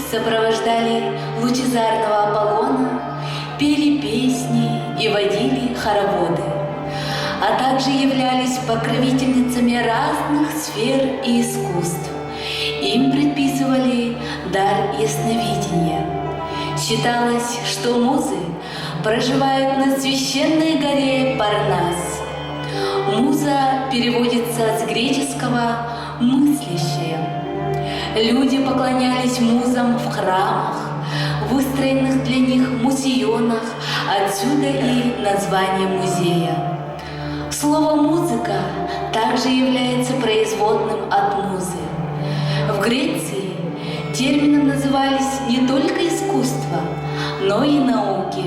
сопровождали лучезарного Аполлона, пели песни и водили хороводы, а также являлись покровительницами разных сфер и искусств. Им предписывали дар ясновидения. Считалось, что музы проживают на священной горе Парнас. Муза переводится с греческого «мыслящая». Люди поклонялись музам в храмах, выстроенных для них музеонах, отсюда и название музея. Слово «музыка» также является производным от музы. В Греции термином назывались не только искусство, но и науки.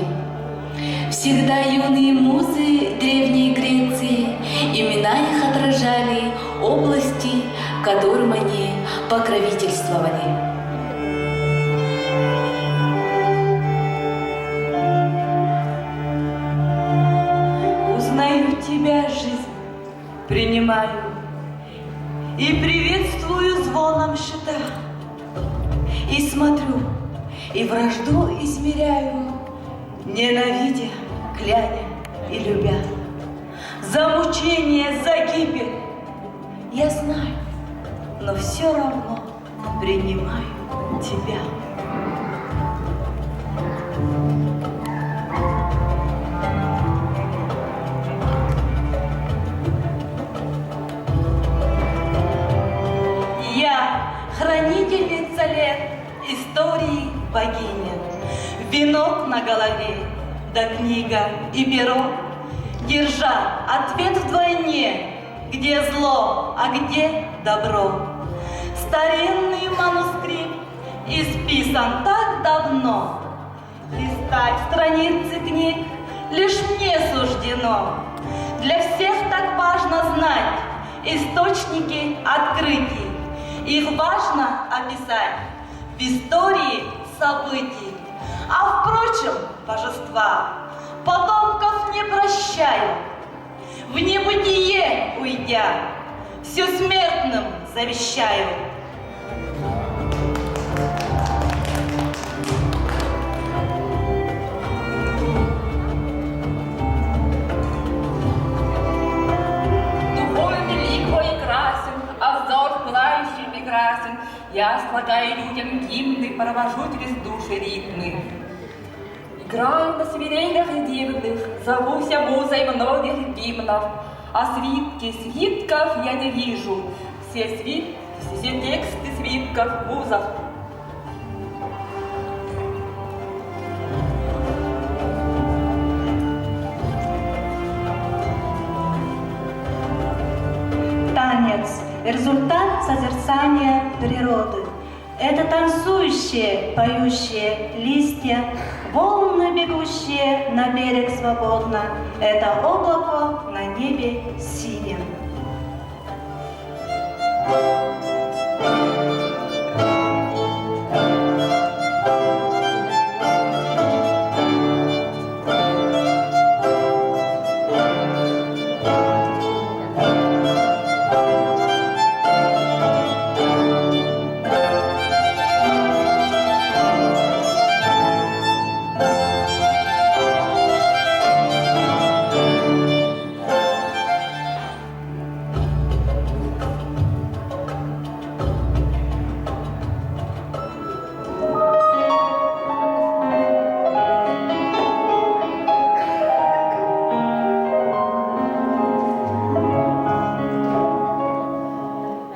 Всегда юные музы Древней Греции, имена их отражали области, которым они покровительствовали. Узнаю тебя, жизнь, принимаю И приветствую звоном щита. И смотрю, и вражду измеряю, Ненавидя, кляня и любя. За мучение, за гибель я знаю, но все равно принимаю тебя. Я хранительница лет, истории богиня. Венок на голове, да книга и перо. Держа ответ вдвойне, где зло, а где добро. Старинный манускрипт исписан так давно. Листать страницы книг лишь мне суждено. Для всех так важно знать источники открытий. Их важно описать в истории событий. А впрочем, божества потомков не прощают. В небытие уйдя, все смертным завещаю. Духовный лик твой красен, а взор пылающий прекрасен. Я слагаю людям гимны, провожу через души ритмы. Играю на свирелях дивных, зовуся музой многих гимнов, а свитки свитков я не вижу, все, свит, все тексты свитков в музах. Танец – результат созерцания природы. Это танцующие, поющие листья, волны, бегущие на берег свободно. Это облако на небе синем.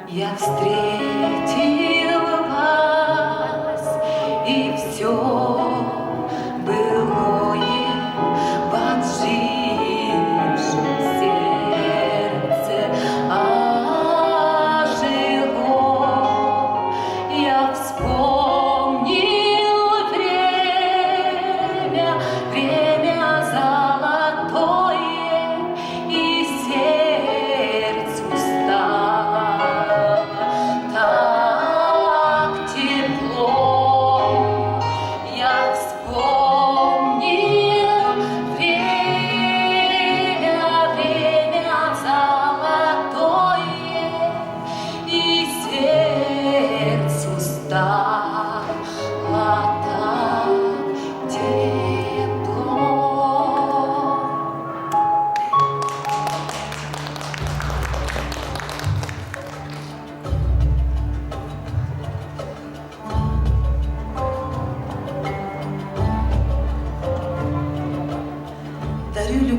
Я встретила вас, и все былое в отжившем сердце ожило. Я вспомнил время, время золотое, и сердцу стало так.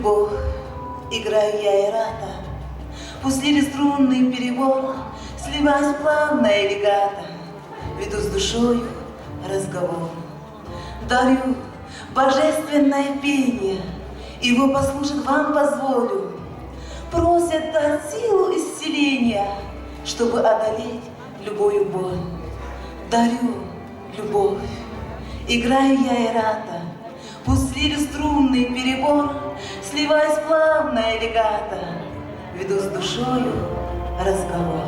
любовь, играю я и рада. Пусть лири струнный перебор, Сливаясь плавно и легато, Веду с душою разговор. Дарю божественное пение, Его послушать вам позволю. Просят дать силу исцеления, Чтобы одолеть любую боль. Дарю любовь, играю я и рада, Пусть лири струнный перебор, Сливаясь плавно и легато, Веду с душою разговор.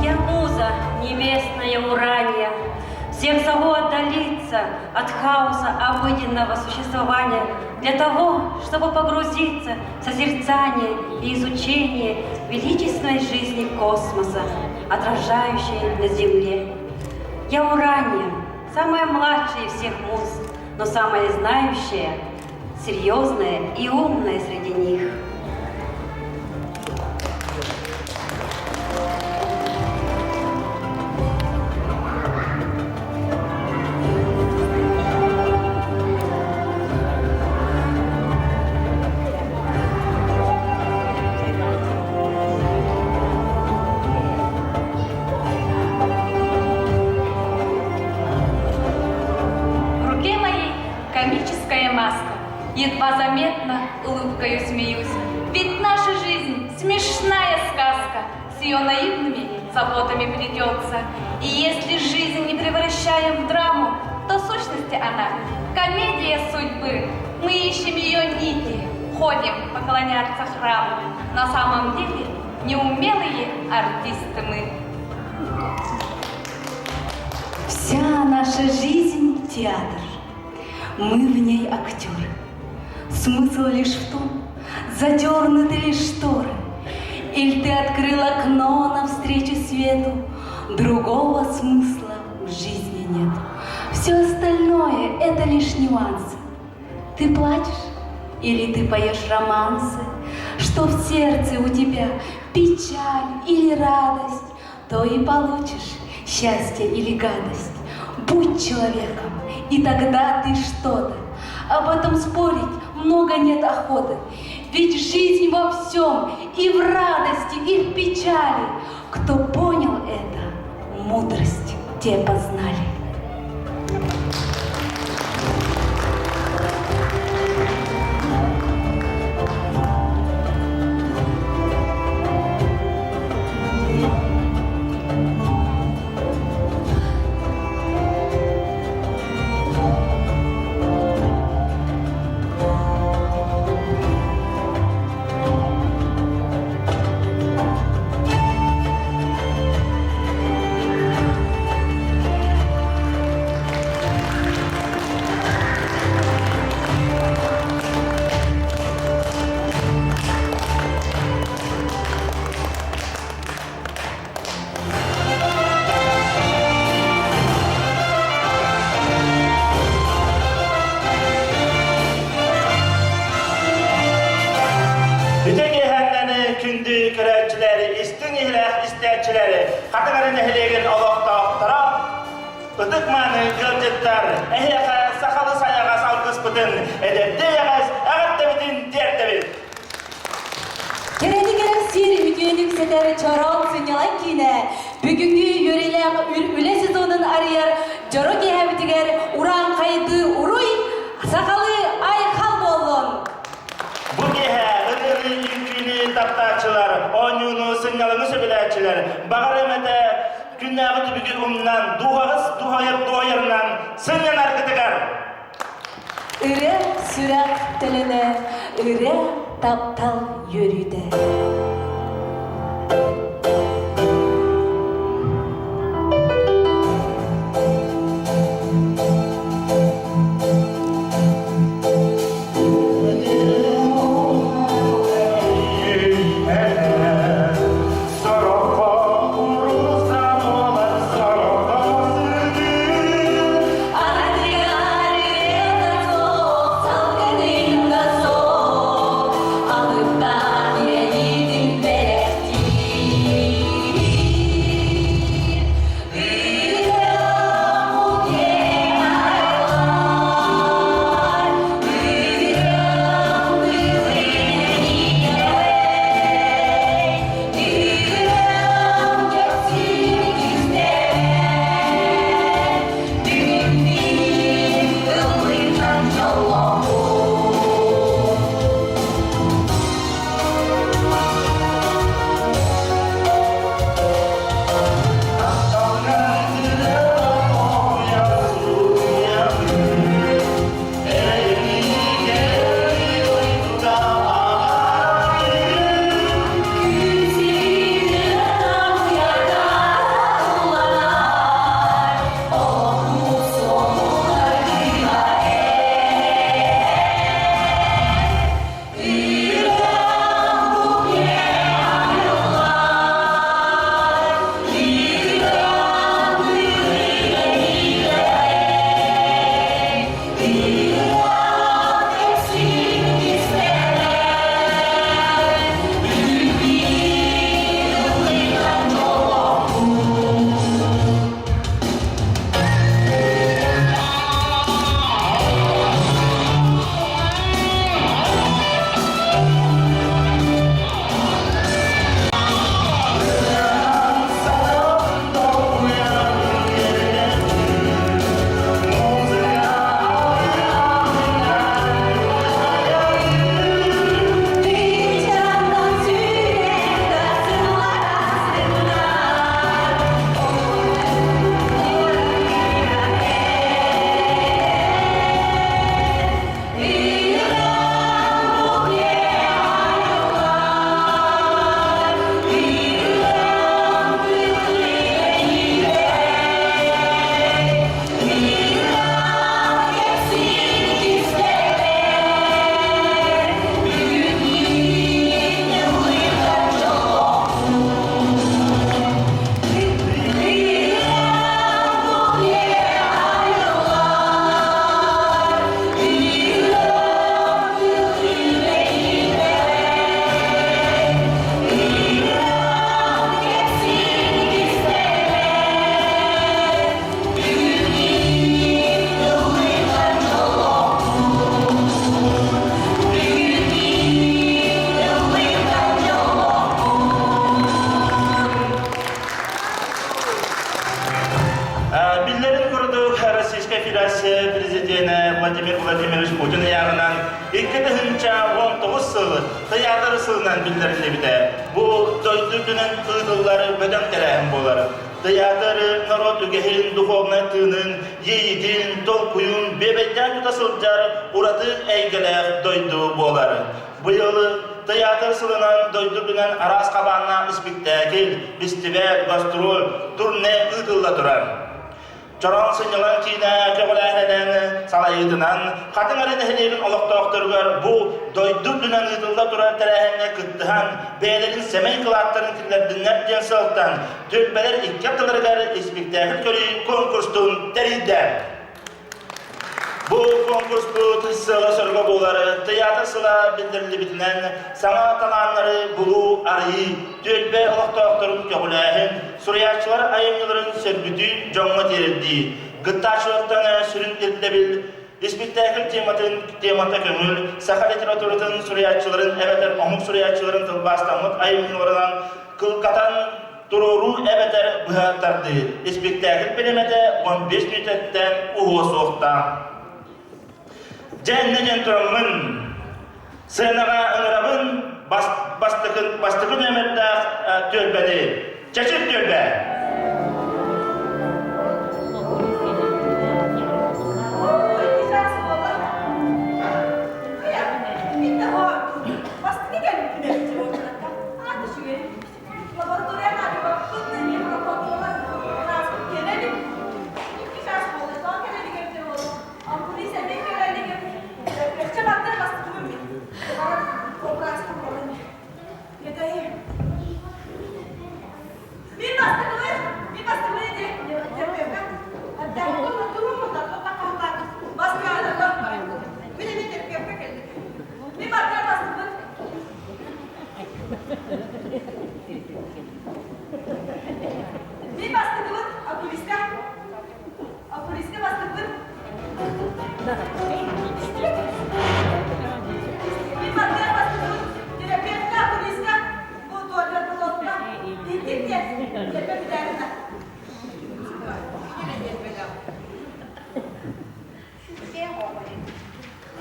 Я муза небесная Уранья, Всех зову отдалиться от хаоса обыденного существования для того, чтобы погрузиться в созерцание и изучение величественной жизни космоса, отражающей на Земле. Я Уранья, самая младшая из всех муз, но самая знающая, серьезная и умная среди них. В руке моей комическая маска. Едва заметно улыбкою смеюсь. Ведь наша жизнь смешная сказка. С ее наивными заботами плетется. И если жизнь не превращаем в драму, то в сущности она комедия судьбы. Мы ищем ее нити, ходим поклоняться храму. На самом деле неумелые артисты мы. Вся наша жизнь – театр. Мы в ней актеры. Смысл лишь в том, задернуты ли шторы, Или ты открыл окно навстречу свету, Другого смысла в жизни нет. Все остальное – это лишь нюансы. Ты плачешь или ты поешь романсы? Что в сердце у тебя печаль или радость, то и получишь счастье или гадость. Будь человеком, и тогда ты что-то. Об этом спорить много нет охоты. Ведь жизнь во всем, и в радости, и в печали. Кто понял это, мудрость те познали. Бүтэ киэһээннэни күндү көрөөччүлэри, истиҥ иһирэх истээччилэри, Хатыҥ Арыы нэһилиэгин олохтоохторо, ытык мааны ыалдьыттар, эһиэхэ сахалы сайаҕас алгыспытын, эдэрдии эйэҕэс эҕэрдэбитин тиэрдэбит! Кэрэни кэрэхсиир үтүөнү үксэтэр чороон сынньалаҥ киинэ бүгүҥҥү үөрүүлээх үлэ сезонун арыйар дьоро киэһэбитигэр урааҥхайдыы уруй, сахалыы айхал буоллун! Бу киэһэ ырыаны үҥкүүнү таптааччылар, оонньууну, сынньалаҥы сөбүлээччилэр, баҕар эмэтэ күннээҕи түбүгү умнан, дууһаҕыс дуһайар дуойарынан сынньанаргытыгар! Ырыа сүрэх төлөнө, ырыа таптал үөрүүтэ. Владимир Владимирович Путин ыйааҕынан 2019 сыл тыйаатыр сылынан биллэриллибитэ. Бу дойду үрдүнэн ыытыллар бөдөҥ тэрээһин буолар. Тыйаатыр норуот үгэһин, духовнай тыынын, иэйиитин, толкуйун биэбэйдээн тута сылдьар ураты эйгэлээх дойду буолар. Быйыл тыйаатыр сылынан дойду үрдүнэн араас хабааннаах испиктээкил, бистибээл, гастроль, турне ыытылла турар. Чороон сынньалаҥ киинэ көҕүлээһининэн салайыытынан Хатыҥ Арыы нэһилиэгин олохтоохторугар бу дойду үрдүнэн ыытылла турар тэрээһиҥҥэ кыттыһан бэйэлэрин сэмэй кылааттарын киллэрдиннэр диэн сыалтан түөлбэлэр икки ардыларыгар испиктээкил көрүү конкурстун тэрийдэ. Бу конкурспут сыала-соруга буолар тыйаатыр сыла биллэриллибитинэн саҥа талааннары булуу, арыйыы, түөлбэ олохтоохторун көҕүлээһин, суруйааччылар айымньыларын сөргүтүү дьоҥҥо тиэрдии, кыттааччылартан сүрүн ирдэбил испиктээкил тематын темата көҥүл, саха литературатын суруйааччыларын эбэтэр омук суруйааччыларын тылбаастаммыт айымньыларынан кылгатан Туруоруу эбэтэр быһа тардыы. Испиктээкил бириэмэтэ 15 мүнүүтэттэн уһуо суохтаах. Дьэ иннэ диэн тураммын, сценаҕа ыҥырабын бастакы, бастакы нүөмэрдээх түөлбэни. Чэчир түөлбэ! Мин бастакыбын окулиска. Окулиска бастакыбын. Мин бардыар бастакыбын. Терапевтка, окулиска. Бу туалет болотта. Икки диэн. Терапевт бүтээринэ.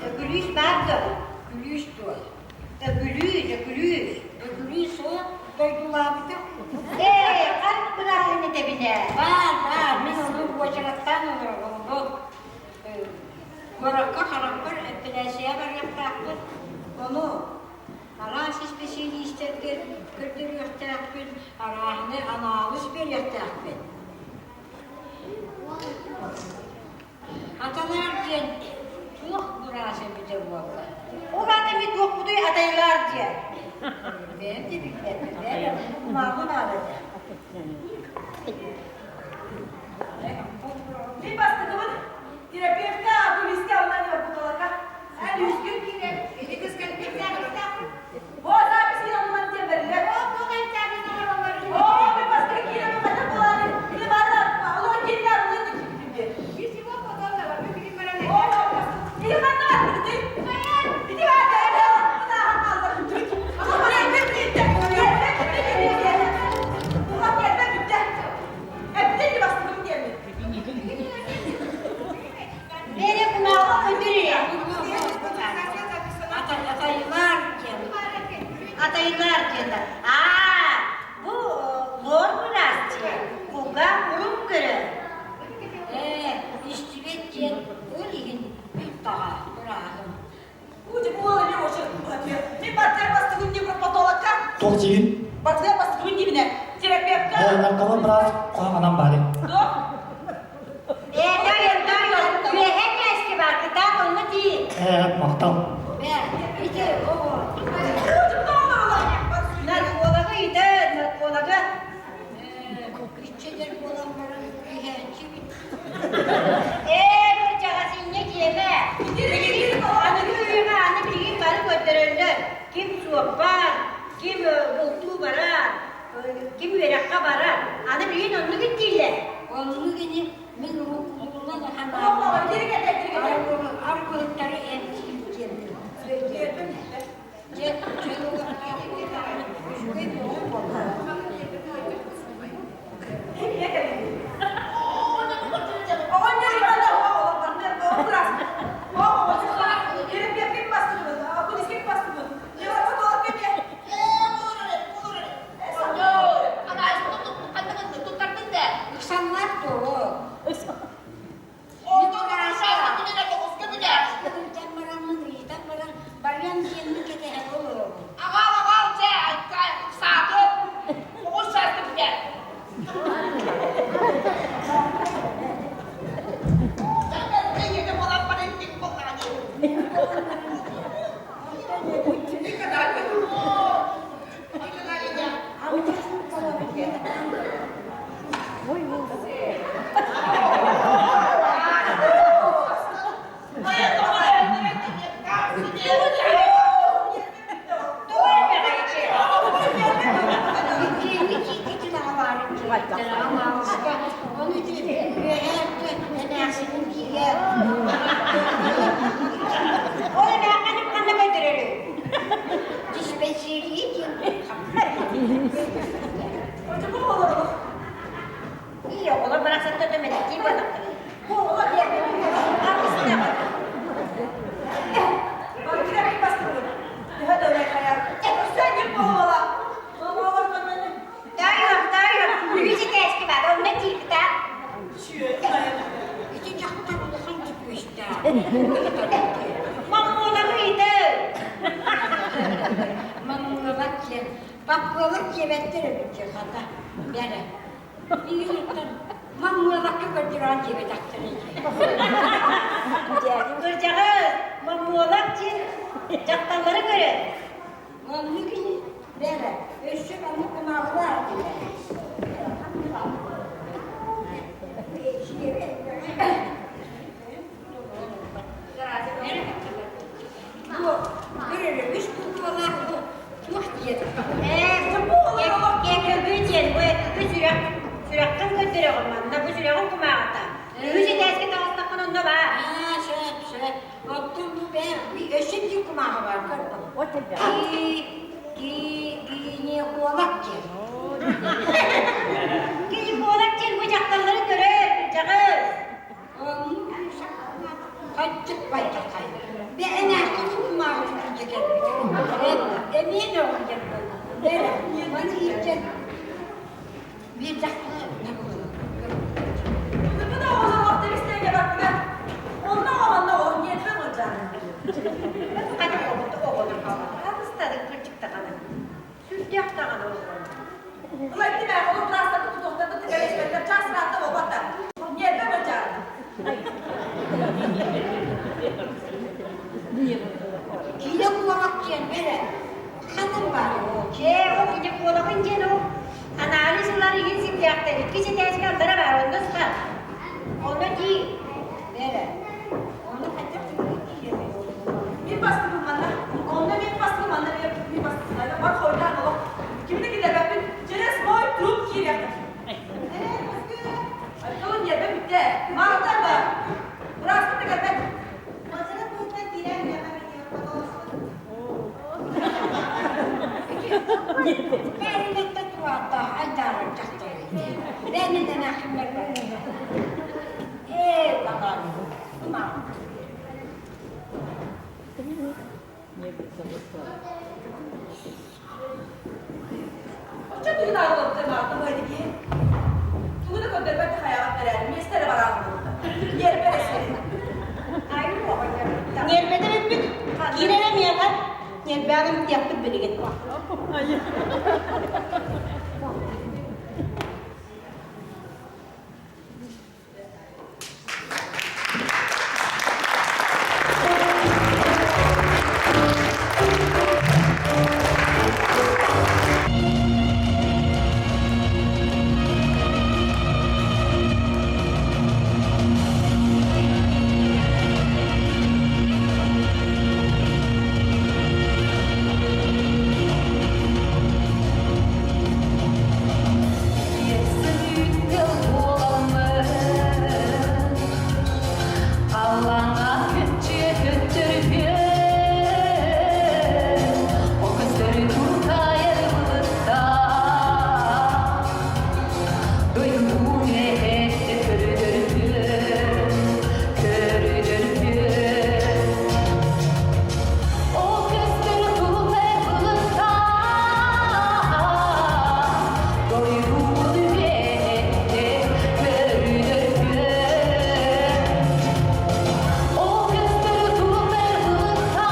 Өкүлүүс баар дуо? Күлүүс дуо? Өкүлүүс, Өкүлүүс. Өкүлүүс суох дойдулаабыта. Ээ, хас бырааһын этэбин ээ? Баар, баар, мин ону уочараттаан олоробун. Куоракка харахпар эппэрээссийэ барыахтаахпын. Ону араас исписэлиистэргэ көрдөрүөхтээхпин, арааһыны анаалыс биэриэхтээхпин. Аталаар диэн туох быраас эбитэ буолла? Ол аата эмиэ туохпутуй атайлаар диэн? Бэйэм да билбэппин, бэйэм кумааҕы наада этэ. Мин бастакыбын терапевтка, окулистка онлайн работаларга. Эн үскүн киирэн, ити кыз О, запись онлайн диэн бэриллэр. О, мен бастакы киирэн хата буолаары. Или бары олор киирнэр онлайн Или ханна бардыгытый? Ити Бэйэ кумааҕы көтүрүө. Атайылар диэн. Атайылар диэн. Аа, бу лор быраас диэн. Кулга урут көрөр. Ээ, истибэт диэн ол иһин бүттаҕа бырааһым. Мин бартыгар бастыгым невропатологка. Туох диигин? Бартыгар бастыгым диибинэ. Терапевтка. Ээ, наркоман быраас куһаҕанан баары. Туох? Ээ, үөһэ кээски бар, кытаат онно тиий. Ээ, махтал. Бээ, ити оҕо. Наркологы итэ, наркологы. Иччэлэр буолан баран иһээччи Ээ, кырдьаҕас инньэ диэмэ. Аныгы үйэҕэ аны билигин бары көрдөрөллөр. Ким суоппар, ким бултуу барар, ким үөрэххэ барар. Аны билигин оннук ирдииллэр. Оннук ини мин уруккулугунан аргыһыттары эмтиир диэн Дьэ, үчүгэй буолуо буолла. Көрдөрөҕүн маалыска. Ону ити үөһээ өттө эмээхсинин биигэ. Ол эмээххин ханна көрдөрөрүй? Диспансерии диэн. Оччоҕо олоролор. Ии, оҕолор барахсаттар да мэниктии буоллахтара. Бу оҕо Ити дьахтар улахан түпүөстээх. Маммуолаҕы ыйытар. Маммуолак диэн, паппуолак диэбэттэр эбит дии хата. Бэрэ. Иириттэн маммуолакка көрдөрөөн диэбэтэхтэрий. Кырдьаҕас, маммуолак диэн дьахталлары көрөр. Оннук ини, бэрэ, өссө маннык кумааҕылаах этилэр. Бу көрөрөбүс буквалаах бу туох диэн? Ээ, ЭКГ диэн бу ЭКГ сүрэх сүрэххин көрдөрөҕүн манна бу сүрэҕин кумааҕыта. Үһүс этээскэ таҕыстаххына онно баар. Аа, сөп, сөп. Оттон бу бээ, өссө биир кумааҕы баар көрбө. Ги, гинеколог диэн. Гинеколог диэн бу дьахталлары көрөр, кырдьаҕас. Хаччык байдахай. Бээнээххин кумааҕы илдьэ кэлбит. Эмиэ мөҕүллэр буолла. Бэрэ, маны илдьэн биир дьахтар Сүрдээх даҕаны оҕолор. Киинэ куолак диэн бэрэ. Ханан баар ол? Чээ, ол киинэ куолакын диэн ол анализ ылар иһин сирдээхтэр. Иккис этээскэ аллара баар, онно сытар. Онно дии. Бэрэ. Ону хайдах киирэмий? Мин бастыбын манна. Онно мен бастыбын манна мен бастыбын. Бар хойдаан олох. Кимни киллэрбэппин. Через мой труп киириэххит. Тылын ньиэрбэ бүттэ. Маалтан бар. Бырааспыт да кэлбэт. Бэйэлэттэ тураата айдаарар дьахтар Бэйэнэн ахиммэр Ээ, баҕар, Оччо тугун ааллыбыта маата бу Тугу да көрдөрбөт хайаҕат эрээри миэстэ эрэ бараан буолбута. Ньиэрбэ эрэ сирин. Ньиэрбэтэ бүппүт. Киирэрэ миэхэ. Ньиэрбэҕин тиэхпит билигин. Аллаҥа күччүө көттөргө, О көстөрү туртайар былыттар, Дойдуҥ эһэтте көрүдөргө, көрүдөргө. О көстөрү туртайар былыттар, Дойдуҥ эһэтте көрүдөргө. О көстөрү туртайар былыттар,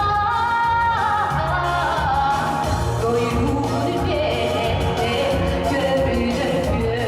Дойдуҥ эһэтте көрүдөргө,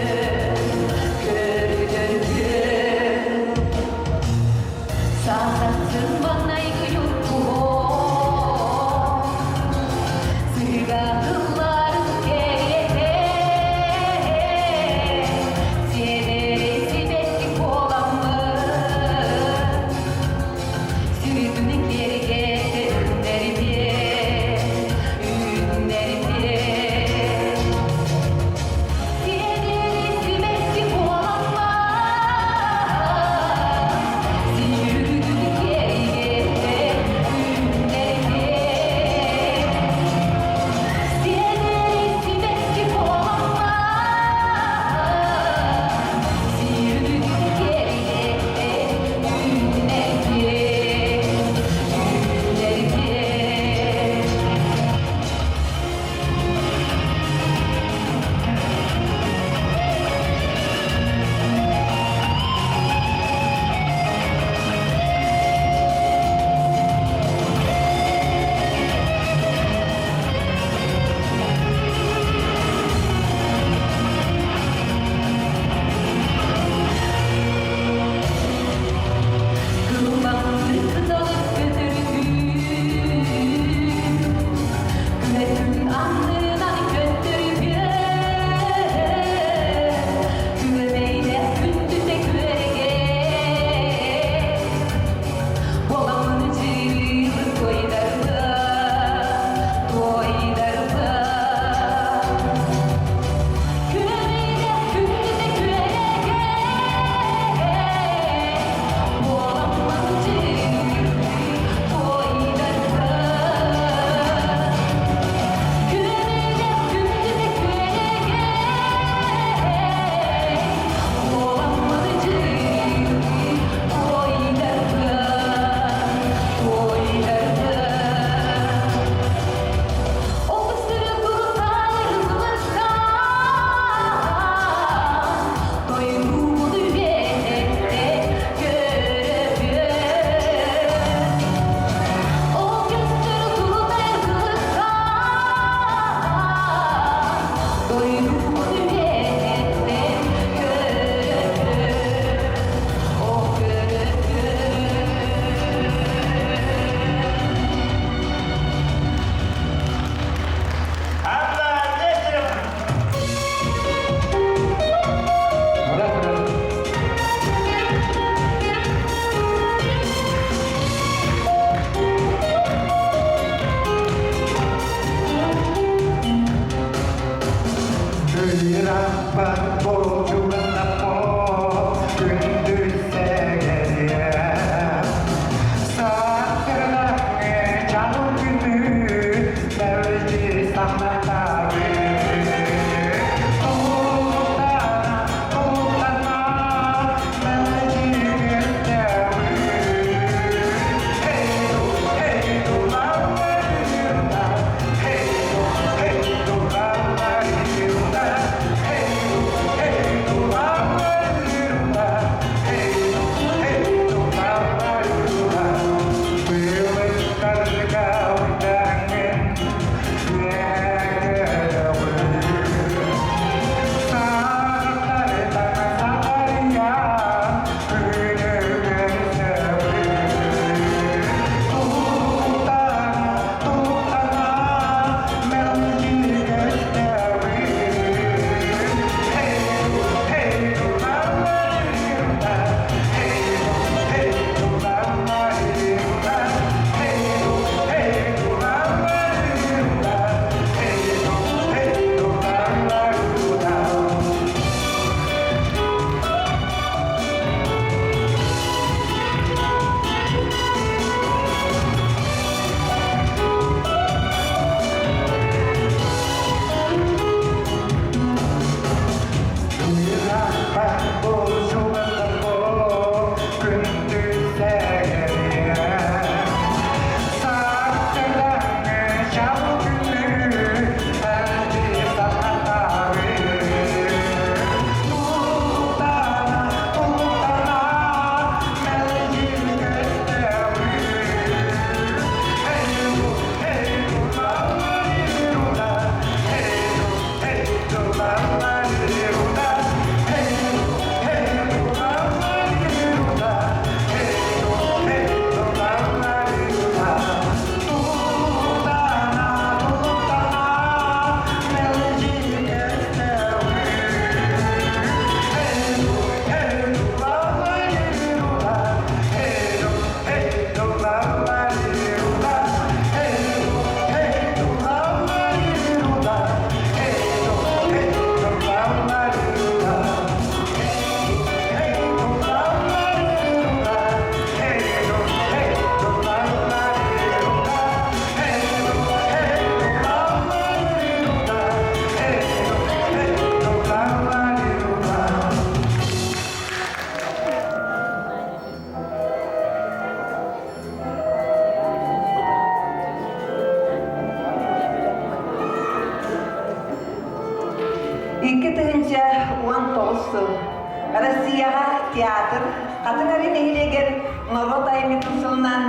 Россияҕа театр Хатыҥ Арыы нэһилиэгэр норуот айымньытын сылынан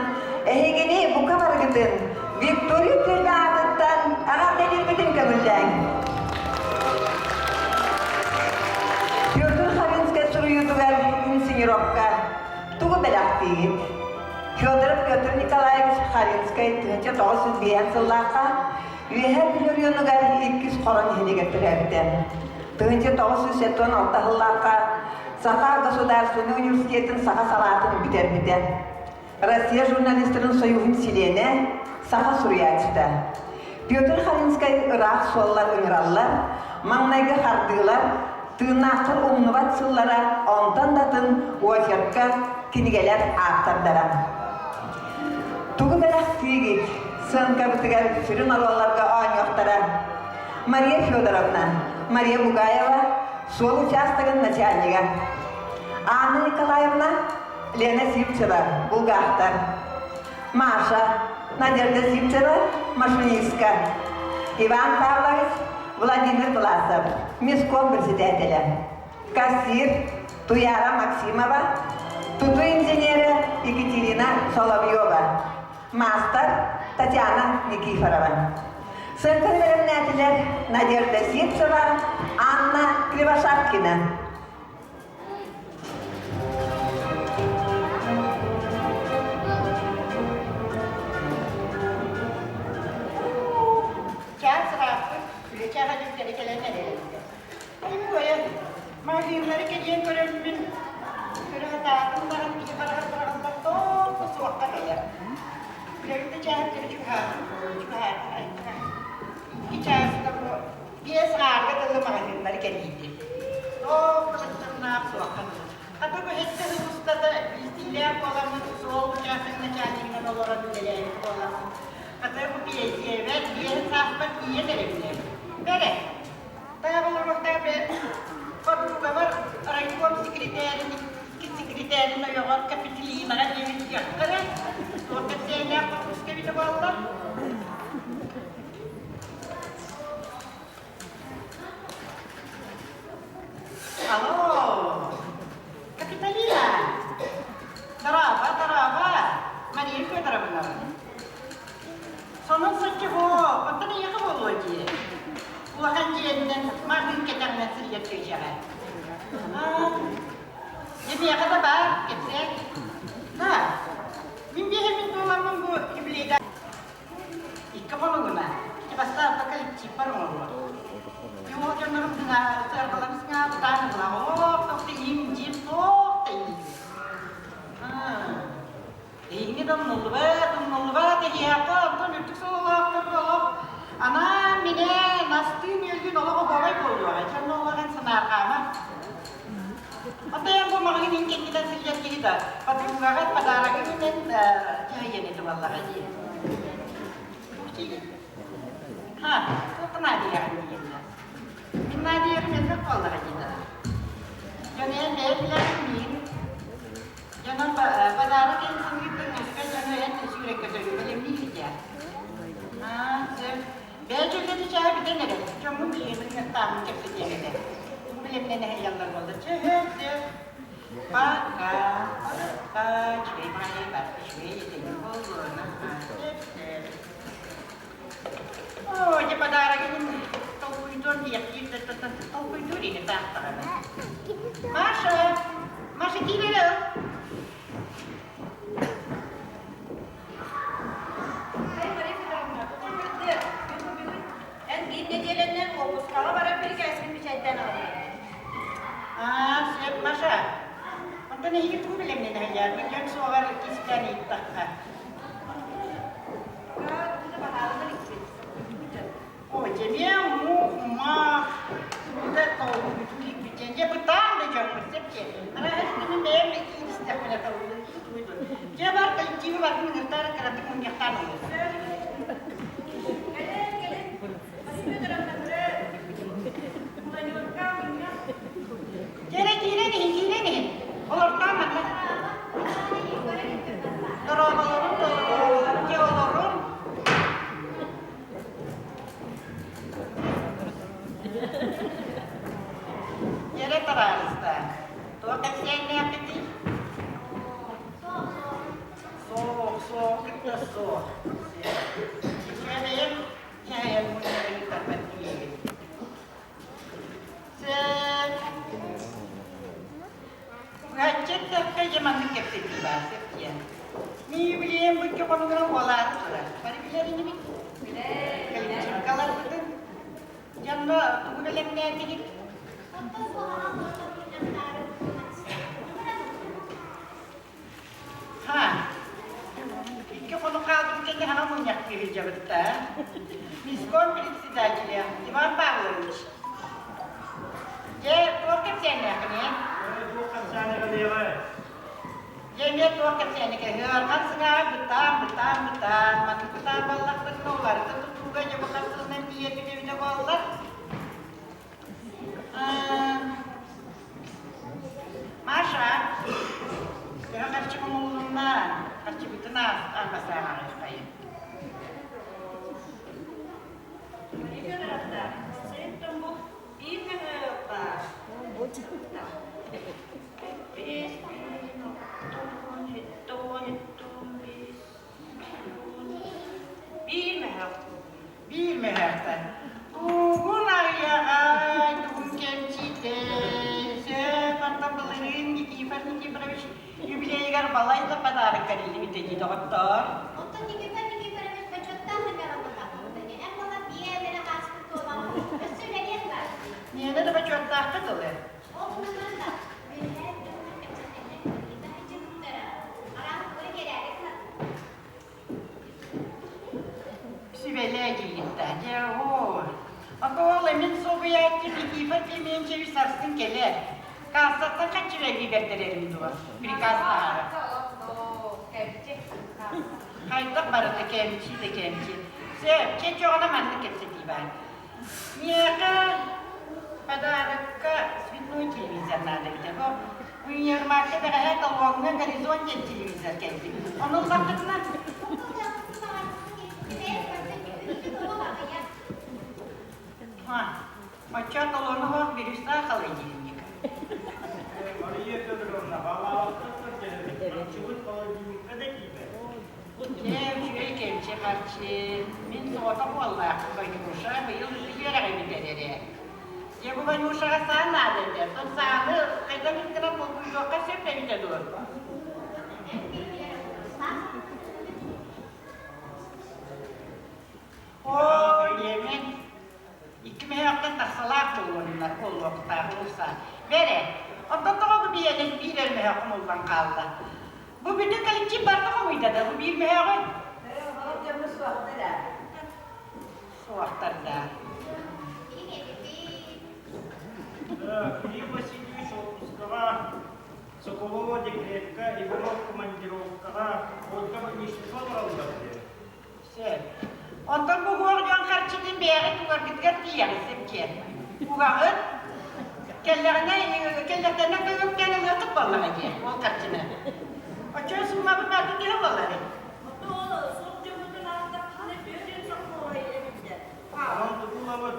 эһигини бука барыгытын Виктория түөлбэ аатыттан эҕэрдэлиирбитин көҥүллээҥ. Петр Харинскай суруйуутугар инсценировка тугу бэлэхтиигит? Федоров Петр Николаевич Харинскай 1905 сыллаахха Үөһээ Бүлүү оройуонугар иккис Хоро нэһилиэгэр төрөөбүтэ. 1976 сыллаахха Саха государственнай университетын саха салаатын бүтэрбитэ. Россия журналистарын союһун чилиэнэ, саха суруйааччыта. Петр Халинскай ыраах суоллар ыҥыраллар, маҥнайгы хардыылар, тыыннаахтар умнубат сыллара, онтон да атын очерка, кинигэлэр ааптардара. Тугу бэлэхтиигит? Сыаҥкабытыгар сүрүн оруолларга оонньуохтара Мария Федоровна, Мария Бугаева, суол учаастагын начальнига, Анна Николаевна, Лена Сивцева, булгаахтар, Маша, Надежда Сивцева, машинистка, Иван Павлович, Владимир Власов, миском председателя, кассир Туяра Максимова, тутуу инженерэ Екатерина Соловьева, маастар Татьяна Никифорова. Сыаҥка бэлэмнээтилэр Надежда Сивцева, Анна Кривошапкина. Чаас ырааппыт, үлэ чааһа дьүктэри кэлэн эрэллэр. Ойуйа, маҕаһыыннары кэрийэн көрөммүн, көрө сатаатым баран киһи хараҕар быраҕыллар тоох суохха кэлэр. Үлэбит да чааһын көрө чугаһаатым, чугаһаатым, икки чааска бу биэс аарга дылы маҕаһыыннары кэрийдим. Тоох да баччамнаах суохха дылы. Хата бу сэттэ сыл устата биирдиилээх буоламмын суол учаастак начальнигынан олорон үлэлээбит буоламмын, хата бу пенсиябар биэһин сааспар тиийэн эрэбин ээ. Бэрэ, Таах олоруохтаах подругабар райком секретарин икки секретарин ойоҕор Капитолинаҕа диэбит диэхтэрэ. Туох кэпсээннээх подпуска эбитэ буолла? Алло, Капитолина! Дорообо, дорообо! Мария Федоровна. Сонун соччо буо, оттон эйиэхэ буолуо дии. Улахан дьиэннэн маҕын кэтэҕинэн сылдьар чүөчэҕэ. Аа, дьэ миэхэ да баар, кэпсээ. Да, мин биэһэммин туоламмын бу юбилейда икки хонугуна ити бастаан коллективпар оҥоруо. Юол дьоннорум сыарҕаларын сыҥаабытаан ылла. Оох, тоҕо им-дьим туох да иһин. Эйигин да умнуллубат, умнуллубат эһиэхэ онтон үрдүк сололоохторго олох анаан-минээн астыын-үөлгүн олох оһуобай буолуоҕа. Дьонно олорон санаарҕаама. Оттон бу маҕаһыын иһин кэннинэн сылдьар киһи да подругаҕар подарогын инэн дьаһайыан этэ буоллаҕа дии. Ха, туохха наадыйаҕын диэннэр. Мин наадыйарым элбэх буоллаҕа дии да. Дьон эн бэйэ билэҕин миигин Дьонум подарок инсингиттэн өскө дьону эн сүүрэккөтөргө бэлэмниир Аа, сөп. Бэйэ дьөллөтү чаа бүтэн эрэр. Дьоммун билиэмин кыттааммын кэпсэтиэм этэ. Тугу билэмнэн эһэйэллэр буолла. Чөһө, сөп. Пока. Пока. Үчүгэй баҕайы бар. Үчүгэй этэҥҥэ буоллун. Сөп, сөп. Оо, дьэ подарогын толкуйдуон диэхтиир да толкуйдуур ини таахтаҕына. Маша, Маша киирэр ыл. Эн биир нэдиэлэннэн уоппускаҕа барар бирикээскин бэчээттээн аҕаллым. Аа, сөп, Маша. Онтон эһиги тугу бэлэмнэнэ Дьон суоҕар кистээн ыйыттахха. О, тебе мух-мах, да толкуйдуу бытаан да дьоммут сепче. Арааһы бэйэм истэхпинэ толкуйдуу. Дьэ бар коллективы бардын ыҥыртаары кыратык мунньахтаан олор. Кэлин, кэлин. Дьэрэ киирэн иһин, киирэн иһин. Олортоон манна. Дорооболорун, дорооболорун, дьэ олорун. Дьэрэ табаарыстар. Туох кэпсээннээххитий? Суох, суох, кытта суох. Үчүгэйим, дьаһайан мунньарын ыытарбат диэбит. Сөп. Быһаччы эттэххэ, дьэ маннык кэпсэтии баар, сөп диэн. Мин юбилейым бу икки хонугунан буолаары турар. Бары билэр инибит? Калинчикаларбытын. Дьонно тугу бэлэмнээтигит? Ха, икки хонук хаалбыт кэннэ хаҥа мунньах киирдьэбитта. Миском председателя Иван Павлович. Дьэ, туох кэпсээннээххиний? Туох кэпсээнэ кэлиэҕэ? Дьэ, эмиэ туох кэпсээнэ кэһиэҕэ? Сыҥааҕа бытаан, бытаан, бытаан. Маннык бытаан буоллахпытына уларыта тутууга дьэ бу хас сылынан тиийэрбит эбитэ буолла. Маша, төһө харчы хомулунна? Харчыбытын аахпасааҕайын. Биир мөһөх. Биир мөһөөхтөн. Тугун айаҕай, тугун кэмчитэй, сөп, онтон былырыын Никифор Никифорович юбилейыгар балай да подарок бэриллибитэ дии, доҕоттоор. Оттон Никифор Никифорович бочуоттаах эмэҕэ быһаҕыллыҥы эн буолан биэ эрэ ааспыт туолан өссө үлэлиэн баар дии. Миэнэ да бочуоттаахха дылы. Ол гынан да, үөһээ дьоннор кэпсэтэллэр, ыйыта сылдьыбыттара. Араас тугу кэлээри гынар. Сүбэлээ диигиттэ. Дьэ, оо. Окоол мин солбуйааччы Никифор Климентьевич сарсын кэлэр. Кассаттан хаччы бэрдэрэрим дуо? Приказ таһаарар. Хайдах барыта кэмчи да кэмчи. Сөп, чэ чоҕуна маннык кэпсэтии баар. Миэхэ подарокка цветной телевизор наада эбитэ. Бу универмагка бэҕэһээ талоҥҥа горизонт диэн телевизор кэлбит. Ону ыллаххытына Оччо талону оһох бирюса холодильник. Мария Федоровна, балаҕаттан көрдөһөбүт, харчыбыт холодильникка да тиийбэт. Дьэ, үчүгэй кэмчи харчы. Мин соҕотох уоллаахпын Ванюша, быйыл үөрэҕи бүтэрэрэ. Дьэ, бу Ванюшаҕа саа наада этэ. Оттон сааны хайдах гынан булгуйуохха сөп эбитэ дуо? Оо, диэмин. Икки мөһөөхтөн тахсалаах буолуоннар, буолуохтаах уурса. Бэрэ, оттон тоҕо бу биэнин биир эр мөһөөх хомуллан хаалла? Бу бүтүн коллектив барыта хомуйда да, бу биир мөһөөҕү? Суохтар да. Филипп Васильевич отпускаҕа, Соколова декретка, Иванов командировкаҕа, Ольга больничныйга олороллор диэн. Сөп. Онтон бу уһуох дьон харчытын бэйэҕит угаргытыгар тиийэҕит сипкиэн. Угаҕыт. Кэллэҕинэ, кэллэхтэринэ тыгыпкан ылыаххыт буоллаҕа дии, ол харчыны. Оччо суумабыт барыта төһө буолларый? Онон тутулабыт.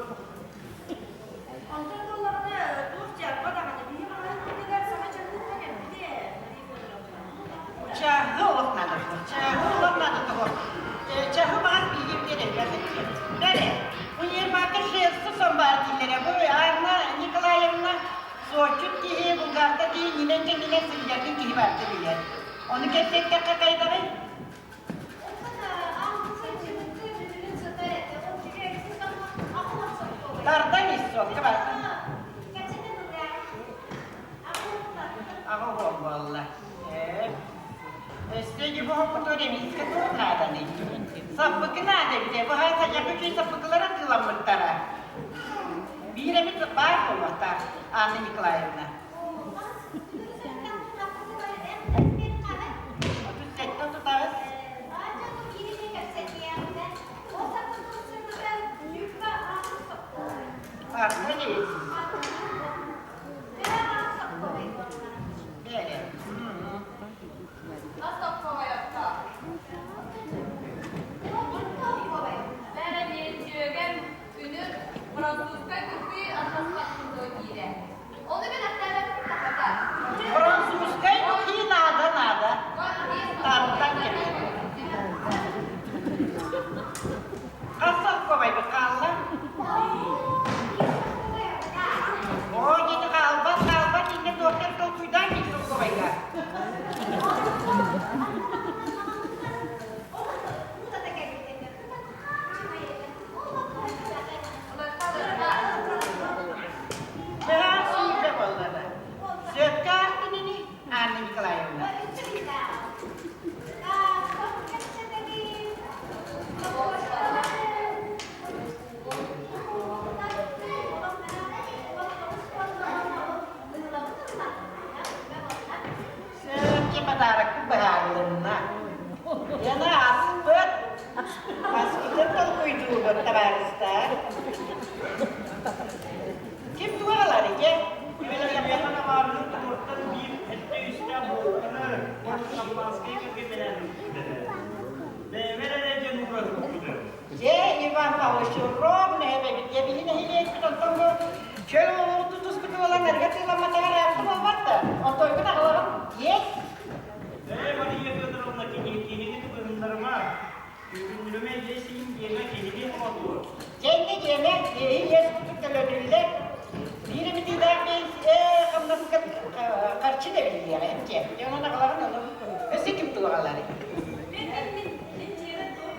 Онтон буоллаҕына, туох дьарба даҕаны биһи маҕаһыын курдугар саҥа чаһыытта кэлбитэ, Мария Федоровна. Чаһы олох наада Чаһы олох наада того. Чаһы баҕас биһиги биэрэллэр этилэр. Бэрэ, универмагка шерсти сон баар дииллэрэ. Бу Анна Николаевна суотчут киһи, булгаахта киһи нинэн кэннинэн сылдьарын киһи барыта билэр. Ону кэпсэттэххэ хайдаҕый? Тардан ис суокка бар. Аҕа уол буолла. Өссө дьубуһуппутугар эмискэ туох нааданый? Саппыкы наада эбитэ. Бу садьакы үчүгэй саппыкылар атыыламмыттара. Биир эмит баар буолуохтаах, Анна Николаевна. 37 тутаҕыс. Арта дии. Бэйэ. Бэрэниэччиэгэн үнүр французскай купи атаспаттын диирэ. Ону мен аттаабаппын тахата. подарокпыт быһаарылынна. Яна аспыт, аспытын толкуйдуубут, табаарыстар. Ким тугу аҕалар ити? Дьэ, Иван Павлович, ровно эбэбит. Дьэ, биһи нэһилиэкпит онтон бу чөл олоҕу тутуспут буолан эргэ тыыламматаҕар аапты буолбат да, онтойгун аҕалаҕын диэт. Ээ, Мария Федоровна, киһини тыбыһыннарыма. Күннүрүмэ иэсиин диэмэ киһини омотуо. Дьэ, инньэ диэмэ, иэһи иэс курдук төлөнүллэр. Биир эмитиилээх ээ, хамнаска харчы да биллиэҕэ, дьэ. Дьэ, онон аҕалаҕын ону. Өссө ким тугу аҕаларый? Мин, мин, мин, мин дьиэбэр туох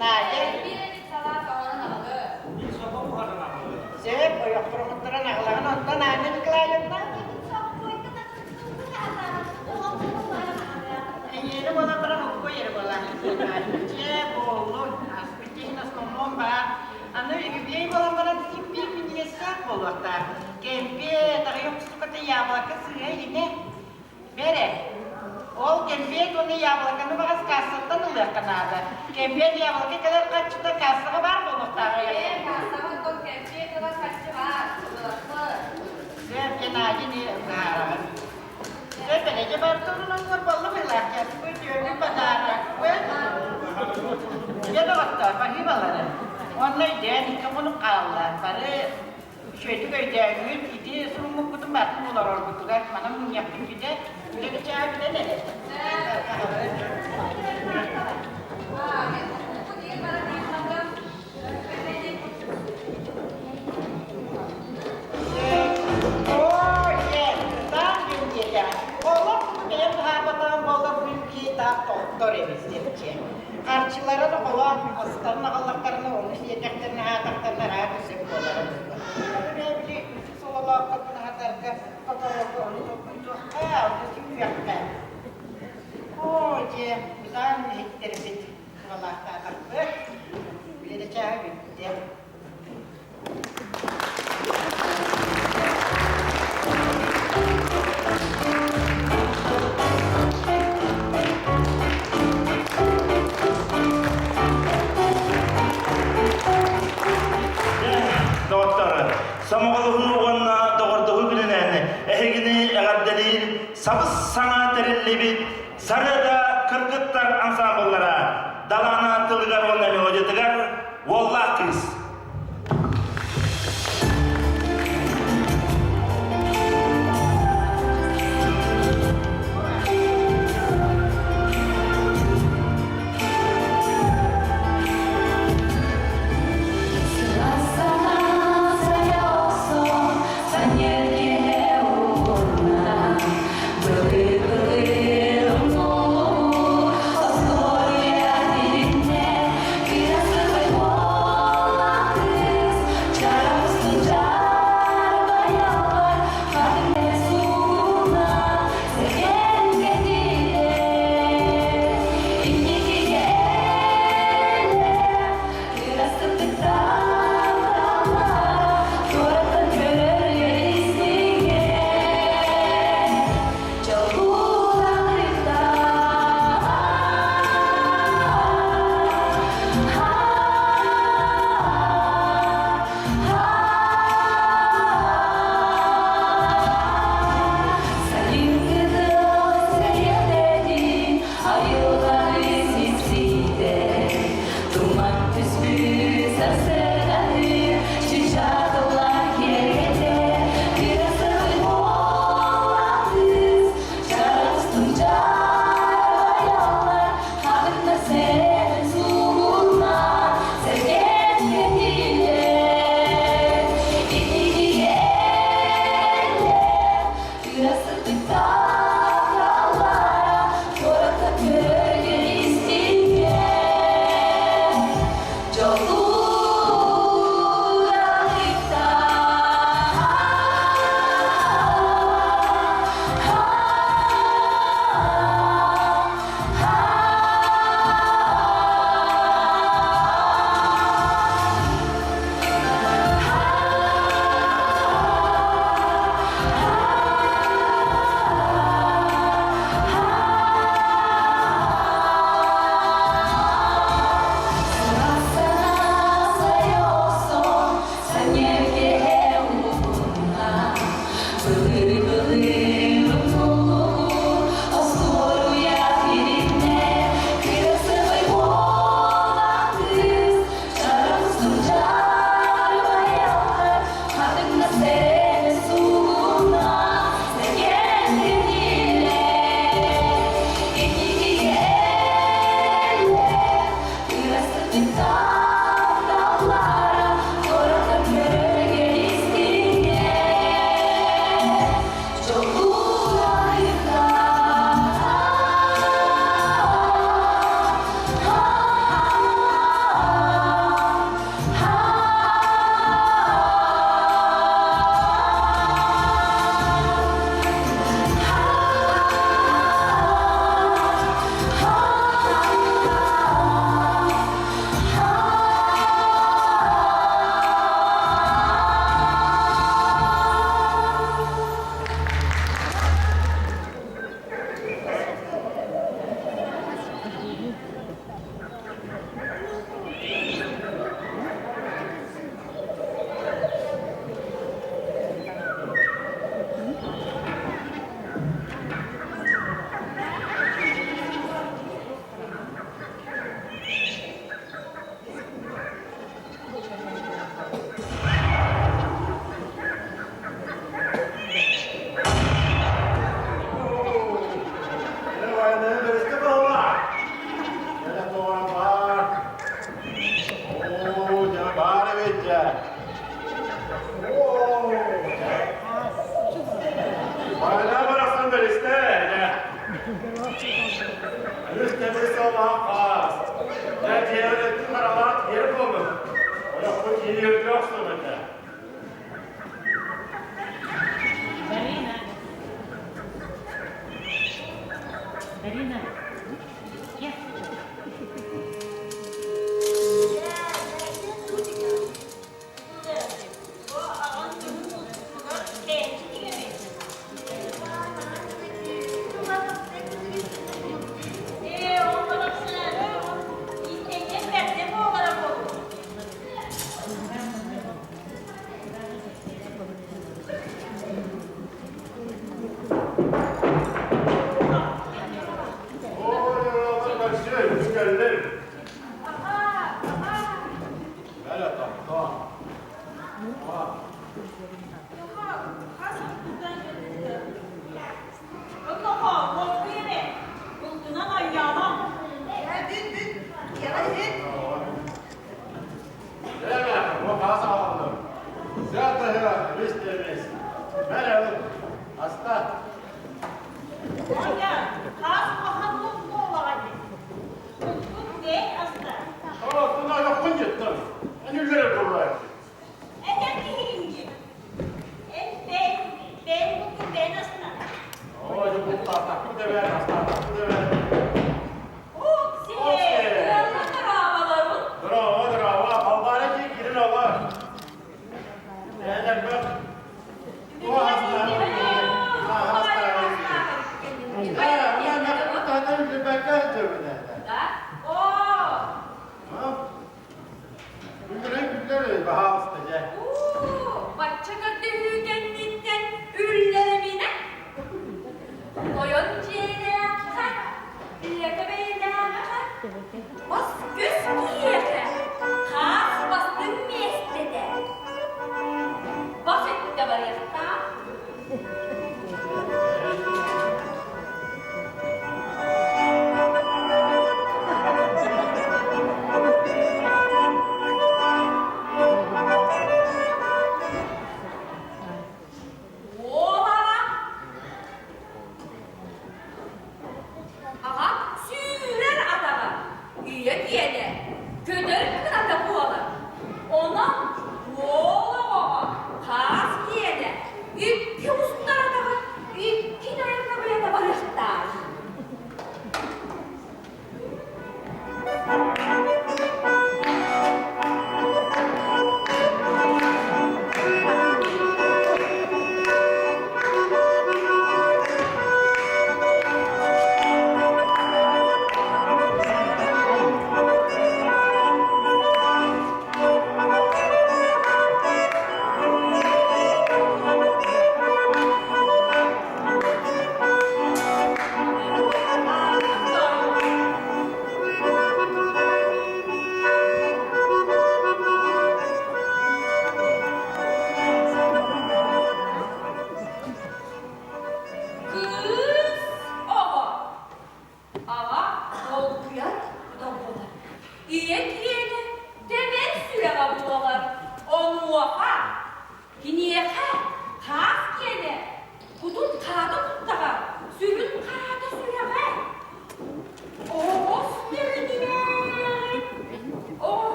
Надя. Мин собо буһаран аҕалыы. Сөп, ойохторуҥуттаран аҕалаҕын, онтон Анна Николаевна? Эйиэнэ буолан баран уккуй эрэ буолан. Дьэ, буоллун, аспыт киһин основном баар. Аны үбүлүөй буолан баран син биир минньигэстээх буолуохтаах. Кэмпиэт, аҕыйах устуката яблоко сыыһа илинэ. Бэрэ, ол кэмпиэт уонна яблоконы баҕас кассаттан ылыахха наада. Кэмпиэт яблоко кэлэр харчыта кассаҕа баар буолуохтааҕа. Ээ, кассаҕа оттон кэмпиэт ылар харчы баар, ылыахпыт. Сөп, Геннадий не быһаараҕын. Сөп, эрэдьэ бар турунан корболлу быһылаах үтүөлүк подарокпыт. Дьэ доҕоттоор, баһыыбалары. Уонна өйдөөн икки хонук хаалла. Бары Үчүгэйдик өйдөөҥҥүт, ити суруммуккутун барытын олороргутугар манан мунньахпыт бүтэ, үлэ чаа бүтэн эрэр. Оо, дьэ, таах диэн диэтэҕин. Олох куту бэйэм быһаарбатаҕым буоллар бүлкү таах тохтор эбит диэччи. Харчыларын холоон астарын аҕаллахтарына ону сиэтэхтэринэ аһаатахтарына араас сөп буолара буолуо. Ону бэйэ били үчү сололоохторбун аһатарга тоторорго ону толкуйдуохха, ону сүгүөххэ. Оо, дьэ, бытаан үлэһиттэрбит тулалаахтаатахпыт. Үлэ да чааһа бүттэ. Доҕоттор, сомоҕолоһуу уонна доҕордоһуу күнүнэн эһигини эҕэрдэлиир сабыс-саҥа тэриллибит Сарыада кыргыттар ансаамбыллара Далаана тылыгар уонна мелодиятыгар Уоллаах кыыс. Остуоруйа тилиннэ, кыра сылай буолла.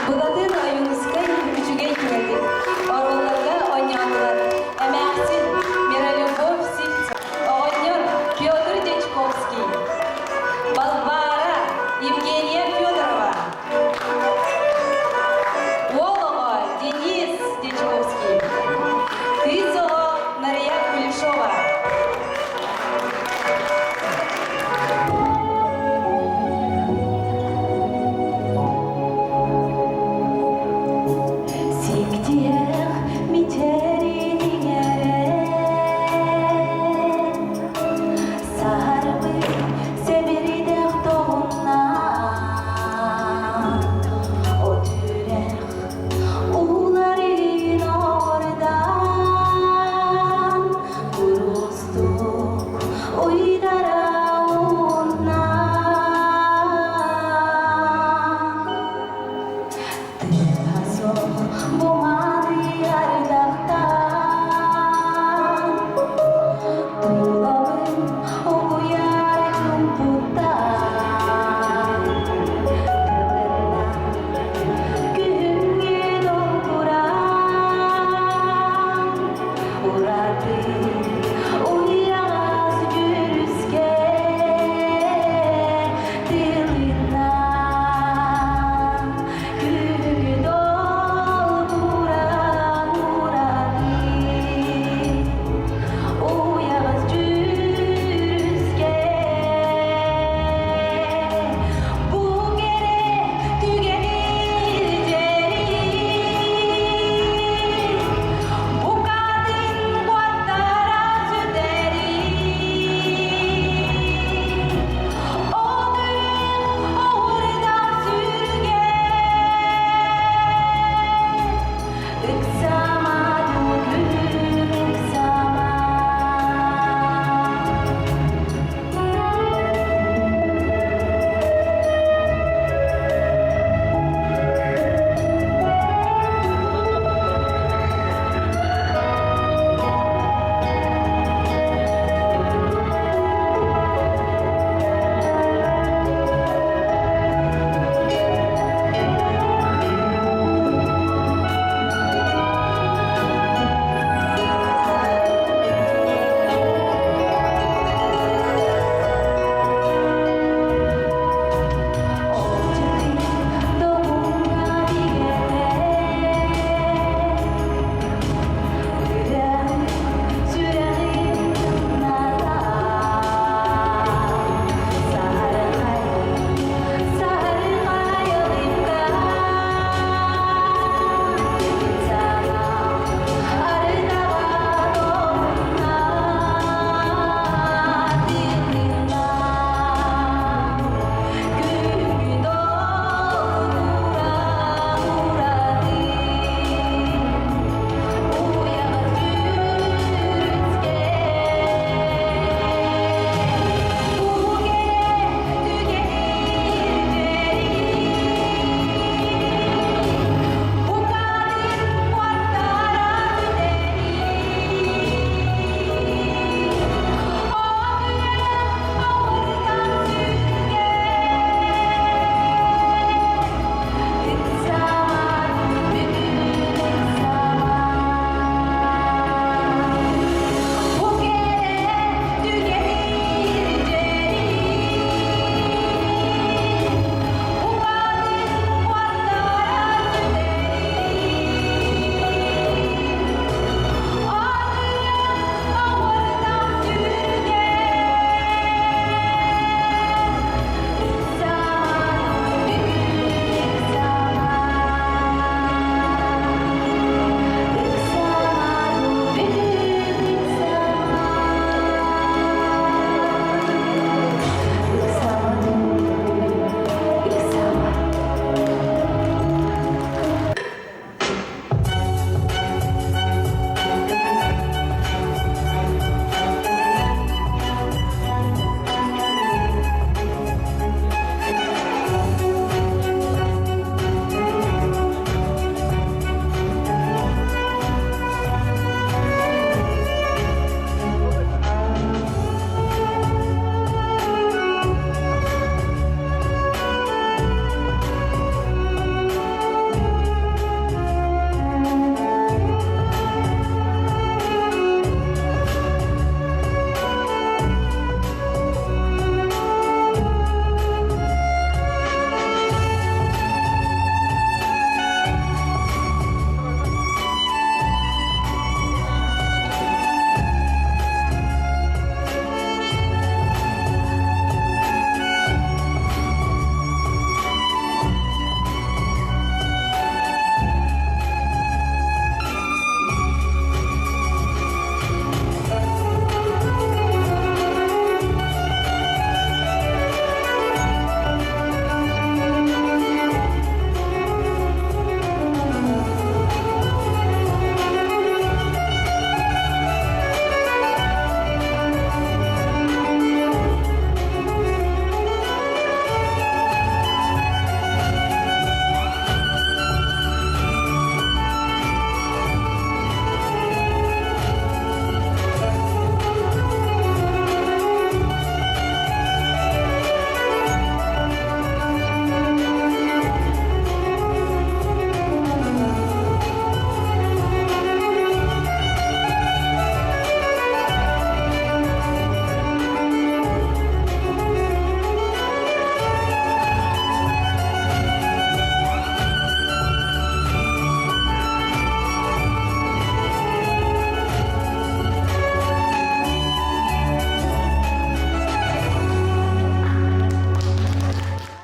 Богатырь Ойуунускай Тыаһа суох бу.